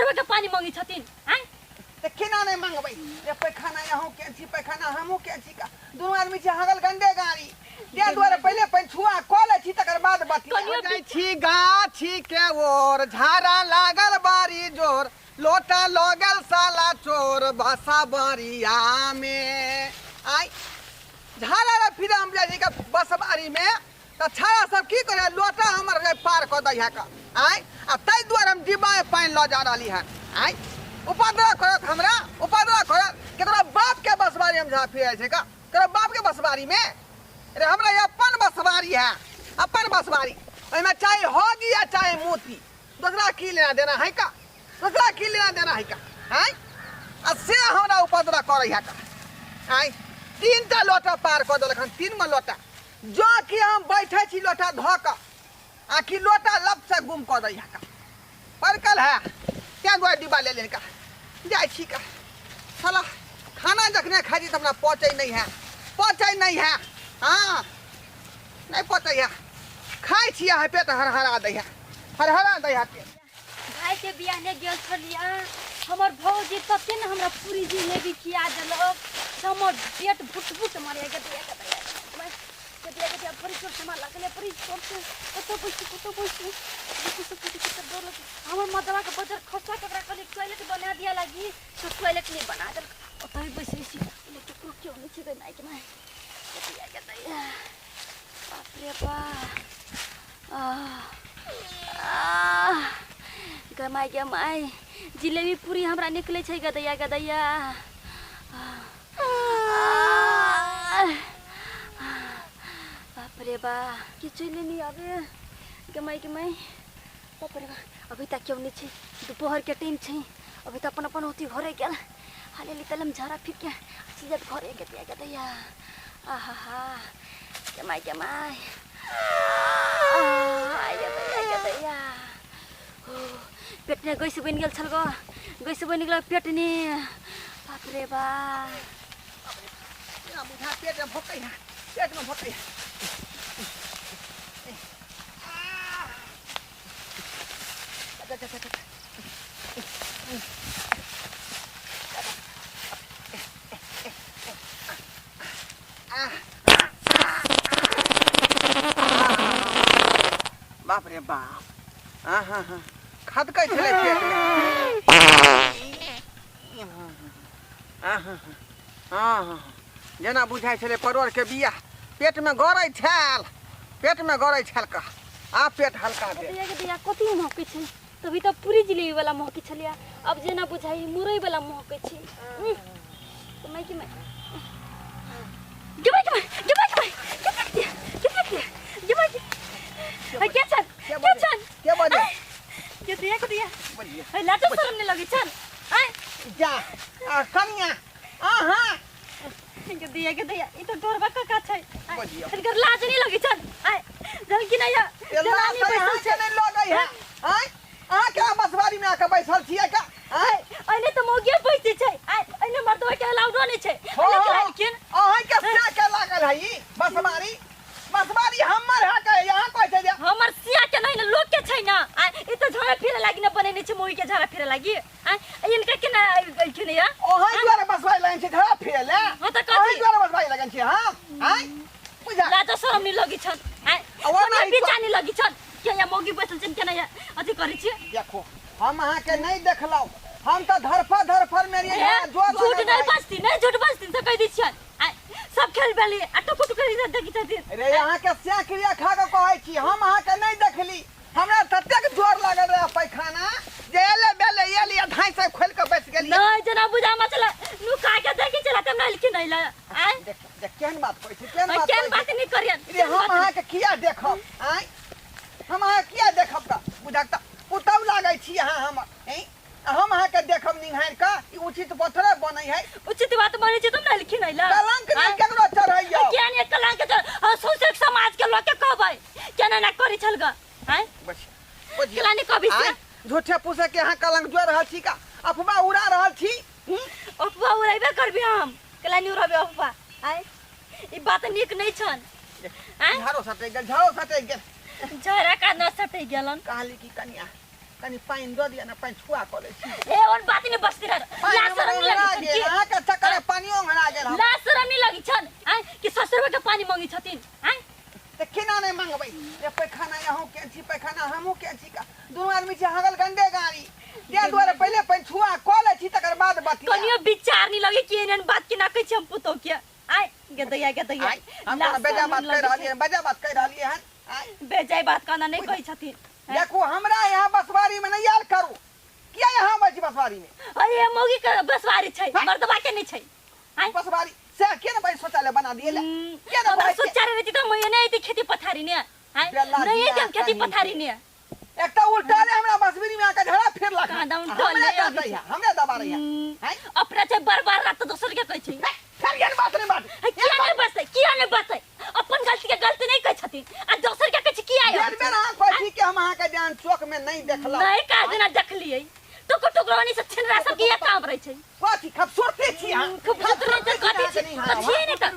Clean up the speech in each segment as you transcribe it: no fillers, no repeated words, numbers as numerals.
ढोरबा के पानी मांगे छथिन आय तऽ केना नहि मंगबै रे पैखाना अहूँ के छी पैखाना हमहूँ के छी का दुनू आदमी छी हगल गंदे गाड़ी ताहि दुआरे पहिले पानि छुआ कऽ लै छी तकर बाद बतिया कनियो जाइ छी गाछी के ओर झाड़ा लागल बारी जोर लोटा लगल साला चोर बसा बारिया में आइ झाड़ा रे फिर हम जाइ छी के बसबारी में तऽ छाड़ा सब की करे लोटा हमर रे पार कऽ दै है का आइ आ ताहि दुआरे हम डिब्बा में पानि लऽ जा रहली हन आइ उपद्रव करत हमरा उपद्रव करत केकरो बाप के बसबारी हम झा फिरै छै का केकरो बाप के बसबारी में अरे हमरा ई अपन बसबारी है अपन बसबारी ओहिमे चाहे होगी या चाहे मोती दोसरा की लेना देना है का दोसरा की लेना देना है का आँय आ से हमरा उपद्रव करै है का आँय तीन टा लोटा पार कऽ देलक हन तीन गो लोटा जँ कि हम बैठे छी लोटा धऽ कऽ आ कि लोटा लपसँ गुम कऽ दै है का परकल है तें दुआरे डिब्बा ले लेलका जाइ छी का साला खाना जखने खाइ छी तऽ हमरा पचै नहि है पचै नहि है हाँ नहि पचै है खाइ छी अहाँ पेट हरहरा दै है हरहरा दै है पेट भाई के बियाह ने गेल छलियै हमर भौजी तते ने हमरा पूरी जिलेबी खिया देलक से हमर पेट भुट भुट मारे गदिया गदिया गदिया गदिया बड़ी जोर से हमरा लगलै बड़ी जोर से कतौ बैसू कतौ बैसू देखू सब कुछ कते डर लगे हमर मदवा के बजर खसा के ओकरा कहली टॉयलेट बना दिया लागी तो टॉयलेट नहीं बना देलक ओतहि बैसै छी ओने केकरो केओ नहि छै गै माय के माय गदिया गदिया बाप रे बाप आह गमाय गमाय जिलेबी पूरी हमरा निकलै छै गदैया गदैया बाप रे बा के चलि नहीं आबे गमाय गमाय बाप रे बा अभी तक क्यों नहीं छै दोपहर के टाइम छै अभी तऽ अपन अपन होती घरे गेल हाले तलम झाड़ा फिर के सीधा घरे गदैया गदैया आहा हा गमाय गमाय पेटने गैस बनि गेल छल गो गैस बनि गेल पेटने बाप रे बा बुझा पेटमे भोकै है पेटमे भोकै है बाप रे बाप हाँ हाँ हाँ खदकै छलै पेटमे हाँ हाँ हाँ हाँ जेना बुझाइ छलै परोड़के बिया पेटमे गड़ै छल पेटमे गड़ै छल कह आब पेट हल्का भेल दैया के दैया कथी महकै छै तभी तऽ पूरी जिलेबी वाला महकै छलिया अब जेना बुझाइ मुरई वाला महकै छै माय के माय गे माय के माय गे माय के माय के फेंक दिया के फेंक दिया गे माय के के छन के छन के बजे के दिया के दिया बोलिए है लाजो शरम नहीं लगे छन आय जा आ कनिया अहाँ के दिया के दिया ई तो डोरबा काका छै बोलिए। हिनकर लाज नहीं लगे छन आय जल की नहीं ये जनानी लाज तऽ बैसल अहाँके छै नहि लगै है आँय अहाँ केना बसवारी में आके बैसल छियै का आँय अइने तऽ मौगिए बैसै छै आय अइने मर्दवा के अलाउडो नहि छै अइने के लेकिन अहाँके से के लागल है ई बसवारी बसवारी हमर है के यहाँ कहै छै जे हमर सिया के नहीं ने लोग के छै ना आय ई तऽ झाड़ा फिरे लागी ने बनेने छै मौगी के झाड़ा फिरे लागी आय इनका के ना अइखिन या अहाँ दुआरे बसवारी लगन छै झड़ा फिरे ले हाँ तऽ कथी? अहाँ दुआरे बसवारी लगन छै हम आँय बुझा लाजो शरम नहीं लगी छन आय आ ओ नहि पीछा नहीं लगी छन के या मौगी बैसल छन केना या अथी करै छी देखो हम अहाँके नहीं देखलहुँ हम तऽ धरफड़ धरफड़ में रहियै ए, जोर झूठ लगल नहीं रहै। बजती नहीं झूठ बजती से कह दै छियन आय सब खेल बेली आ टुकु टुकु देखी छथिन अरे अहाँके से क्रिया खा कऽ कहै छी हम अहाँके नहीं देखली हमरा ततेक जोर लागल रहे पैखाना जे एले बेले एली आ धाँइ से खोलि कऽ बैस गेलियै नहीं जना बुझा मचला नुका के देखी चला तब नहीं लिखी नहीं ला आय देख देख केहन बात कहै छी केहन आय, बात केहन कहै बात छी नहीं करियन रे हम अहाँके किया देखब आँय हम अहाँके किया देखब तऽ बुझक तऽ पुतहु लागै छी अहाँ हमर हैं आ हम अहाँके देखब निहारि कऽ ई उचित पथरे बनै है उचित बात माने छी तुम नहीं लिखी नहीं ला कलंक नहि केकरो चढ़ैयौ क्या नहीं कलंक चढ़ हम सौंसे समाज के लोग के कहबै केना ना करी छल ग आय बस बुझियौ केला नहीं कहबी से आँय, झूठे पूसे के अहाँ कलंक जोड़ रहल छी का अफवाह उड़ा रहल छी हूँ? अफवाह उड़ेबे करबी हम केला नहीं उड़ाबे अफवाह आय ई बात नीक नहीं छन आय झाड़ो सटि गेल झाड़ो सटि गेल झरा का न सटे गेलन कहली कि कनिया कनी पानि दऽ दिअ ने, पानि छुआ कऽ लै छी। ए ओन बात नहीं बसती रह। पानि ला शरम नहीं हमरा लगी गेल, छन अहाँके चक्कर में पानियो हरा गेल कि हम। ला शरम नहीं लगी छन आय कि ससुरवा के पानी मांगी छथिन आय। तऽ केना नहि मंगबै? ये पैखाना अहूँ के छी, पैखाना हमहूँ के छी, का दुनू आदमी छी हगल गंडे गाड़ी। ताहि दुआरे पहिले पानि छुआ कऽ लै छी तकर बाद बतिया। कनियो विचार नहीं लगे कि एहन बात केना कहै छी हम पुतोह के आय गदैया गदैया। आइ हम ला तोरा बेजा शरम बात नहीं कहि लगे रहलियै, छन। बेजा बात कहि रहलियै हन। आइ बेजाय बात कहना नहीं कहै छथिन। देखू हमरा यहाँ बसवारी में नहीं आयल करू। किया यहाँ आबै छी बसवारी में? अरे मौगी के बसवारी छै, मर्दबा के नहीं छै। आय बसवारी से किया ने भाई शौचालय बना दिए ले? किया ने हमरा भाई? शौचालय रहती तऽ हम एने अइती खेती पथारी ने आय। बेला नहीं दिया अइती हम खेती कहीं पथारी ने। एकटा उल्टा ले हमरा बसवारी में आके झड़ा फिर लख। कहाँ दाम उल्टा हमरा ले डांटै अबै है, हमरा दबा रही है। आय अपना छै बरबार रात तऽ दोसर के कहै छै। फिर एहन बात नहीं बात। हे, किया नहीं बसतै, किया नहीं बसतै? अपन गलती के गलती नहीं कहै छथिन आ दोसर के कहै छै किया बेर आबै बेर अहाँ कहै छी कि हम अहाँके जान चौक में नहीं देखलहुँ। नहीं काज दिना देखलियै टुकुर टुकुर से छिनरा सब के काम रहै छै। कथी खूबसूरती छी अहाँ? खूबसूरती तऽ कथी छी? तऽ छियै नहि तऽ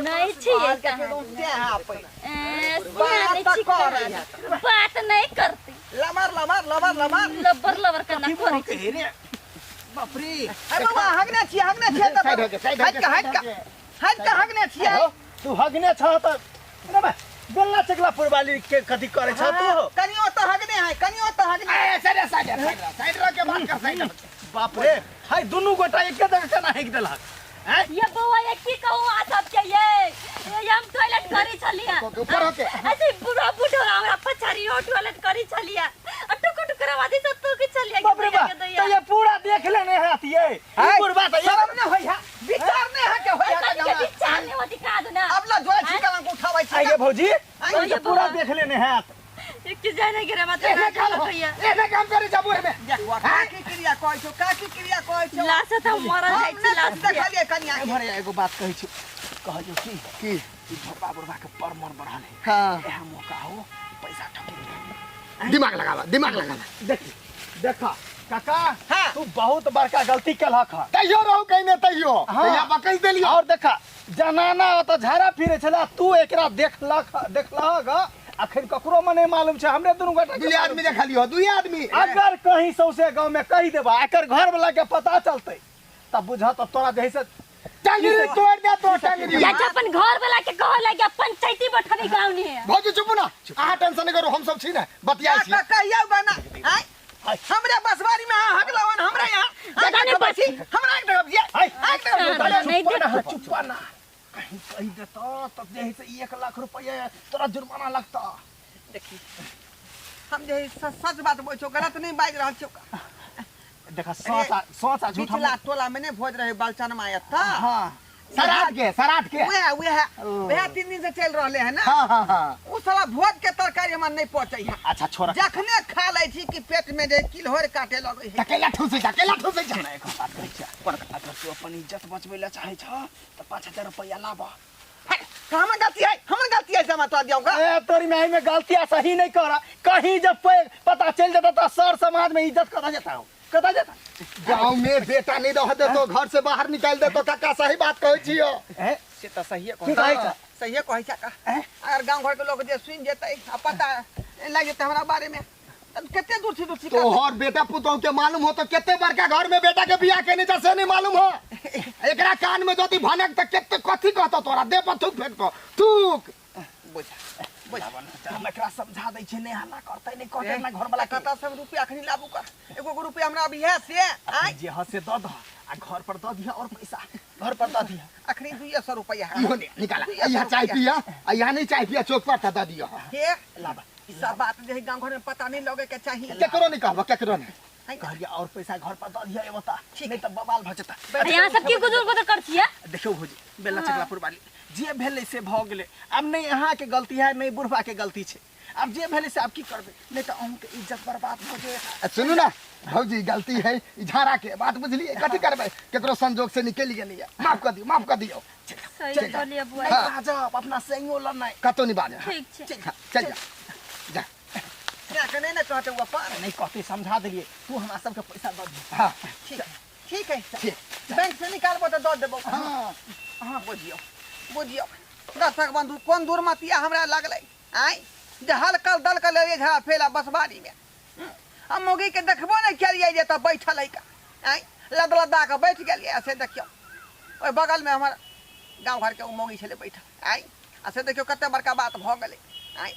नहीं छियै कहाँ। ए, बात नहीं तऽ छी करै कहाँ। बात नहीं करती। लमर लमर लमर लमर लबर लबर करना करै छै। रे बाप रे। अरे बाबा हगने छी, हगने छी तऽ साइड हो के, साइड हो हट के, के, हट के, हट के हगने छी। हो, तू हगने छ त रे बा बेलना चकला पुरवाली के कथी करे छ तू? कनियो तऽ हगने है, कनियो तऽ हगने। ए साइड साइड साइड साइड रह के बात कर, साइड। बाप रे, हाय दुनू गोटा एके जगह केना हेक देलक? हैं? ये बौआ ये की कहू आ सबके ये ये हम टॉयलेट करी छलियै। ऊपर होके। ऐसे बुढ़ा बुढ़ा हमरा पछाड़ी हो टॉयलेट करी छलियै आ टुकुर टुकुर आवाज से तो के छलियै। बाप रे बाप, त ये पूरा देख लेने हत ये। ई बुढ़वा त शरम नहीं होय है, विचार नहीं है के होय है कथी के विचार नहीं होती का दो ना। अब ला जोय छी कलंक उठाबै छी। आगे भौजी, आगे ई त पूरा देख लेने हत। एक के जाय नहीं गिरे मत एहने काम हो, एहने काम करे जा बूढ़ में। देखो काकी क्रिया कहै छौ, काकी क्रिया कहै छौ। लाश त मरल हम जाइ छी नहि लाश। देखलियै कनिया के। भरे एगो बात कहै छी, कहलियौ की की ई झोपा बुढ़वा के पर मन बढ़ल है। हां एहा मौका हो पैसा ठके। दिमाग लगावा, दिमाग लगावा। देख देखा काका, हाँ। तू बहुत बड़का गलती केलहक हन। तैयो रहू कहिने तैयो। हाँ। तैया बकैस देलियो। और देखा जनाना ओतऽ झाड़ा फिरे छला, तू एकरा देखलक देखलहक, अखन ककरो में नहीं मालूम छै, हमरे दुनू गोटा के दुई मालूम आदमी देखलियो, दुई आदमी। अगर कहीं सौसे गांव में कहि देबा एकर घर वाला के पता चलतै तब बुझह त तोरा जही से टंगरी तोड़ दे तो टंगरी। या अपन घर वाला के कह लगे पंचायती बैठबी गांव ने। भौजी चुप ना, अहाँ टेंशन नहीं करू, हम सब छी ने बतियाइ छी। कहियौ बना आय हमरे बसवारी में अहाँ हगलवन, हमरा यहाँ पता नहीं बसी, हमरा एक तरफ ये हाय। एक तरफ अरे, नहीं चुप ना, देखो। चुप ना, कहीं कहि देतो तब जे से 1 लाख रुपया तोरा जुर्माना लगता। देखी हम जे सच बात बोल छौ, गलत नहीं बाजि रहल छौ। देखा सोच आ झूठ हम पिछला टोला में नहीं भोज रहे बालचनमा एतऽ। हां सराट के, सराट के। वएह वएह वएह 3 दिन से चलि रहले है ना। हां हां हां उ साला भोज के तरकारी हमरा नहीं पचै है। अच्छा छोड़, जखने खा लै छी कि पेट में जे किलहोर काटे लगै है। केला ठूसै छ, केला ठूसै छ। एगो बात कहै छियै, अगर तू अपन इज्जत बचबै लए चाहै छ त 5000 रुपया लाब। हमर गलती है, हमर गलती है, से तोरा दियौ का। ए तोरी माई में गलती आ सही नहीं कर, कहीं जब पता चल जाता तो सर समाज में इज्जत कता जाता हो, कता जाता। गांव में बेटा नहीं रह दे तो घर से बाहर निकाल दे तो काका सही बात कहै छियो। ए से त सहिए की कहै छ? सहिए कहै छ का। अगर गांव घर के लोग जे सुन जेतै आ पता लागि जेतै हमरा बारे में तब कते दूर छी दूर छी। तोहर बेटा पुतोह के मालूम हो तो कते बड़का घर में बेटा के बियाह केने छ से नहीं मालूम हो। एकरा कान में जदी भनक त कते कथी कहतो तोरा, दे पर थूक फेंकतो थूक। बुझ बुझ हम एकरा समझा दै छियै, नहीं हल्ला करतै नहीं कहतै ना घर वाला के। कतऽ से रुपया अखनी लाबू का, एगो गो रुपया हमरा अभी है से आय जे ह से दऽ दह आ घर पर दऽ दिह और पैसा घर पर दऽ दिह। अखनी 200 रुपया है। इहो ने निकाला, यहाँ चाय पिया आ यहाँ नहीं चाय पिया चौक पर त दऽ दिह। हे लाबा ई सब बात जे है गांव घर में पता नहीं लगे के चाहिए। केकरो नहीं कहबो, केकरो नहीं। कहलिए और पैसा घर पर दऽ दिह एगो त, नहीं त बवाल भऽ जेता। यहाँ सब की गुदुर गुदुर कर छियै? देखियौ भौजी बेला चकलापुर वाली जे भेलै से भऽ गेलै, आब नहीं अहाँके गलती है नहीं बुढ़वा के गलती छै, आब जे भेलै से आब की करबै, नहीं तऽ अहूँके इज्जत बर्बाद भऽ जायत। सुनू ना भौजी, गलती है ई झाड़ा के बात बुझलिए, कथी करबै, केकरो संजोग से निकलि गेलैया, माफ कर दियौ, माफ कर दियौ। सही बोलिए बुआ। नहीं बाजब अपना संगो लड़नाइ कतौ नहीं बाजब। ठीक छै। चल जा जा। क्या के नहीं ना कहते वो अपन नहीं कहते, समझा देलिए, तू हमरा सबके पैसा दऽ दिह। हाँ ठीक ठीक है, ठीक। बैंक से निकालबो तऽ दऽ देबो। हाँ हाँ बुझियौ बुझियौ दर्शक बंधु कोन दुर्मतिया हमरा लगलै आय जे हलकल दलकल लेलियै झड़ा फैला बसबारी में। आ मौगीके देखबो नहि केलियै जे एतऽ बैठल है का आँय लद लदा कऽ बैठ गेलियै आ से देखियौ ओहि बगलमे हमर गाँव घरके ओ मौगी छलै बैठल आँय आ से देखियौ कते बड़का बात भऽ गेलै आँय।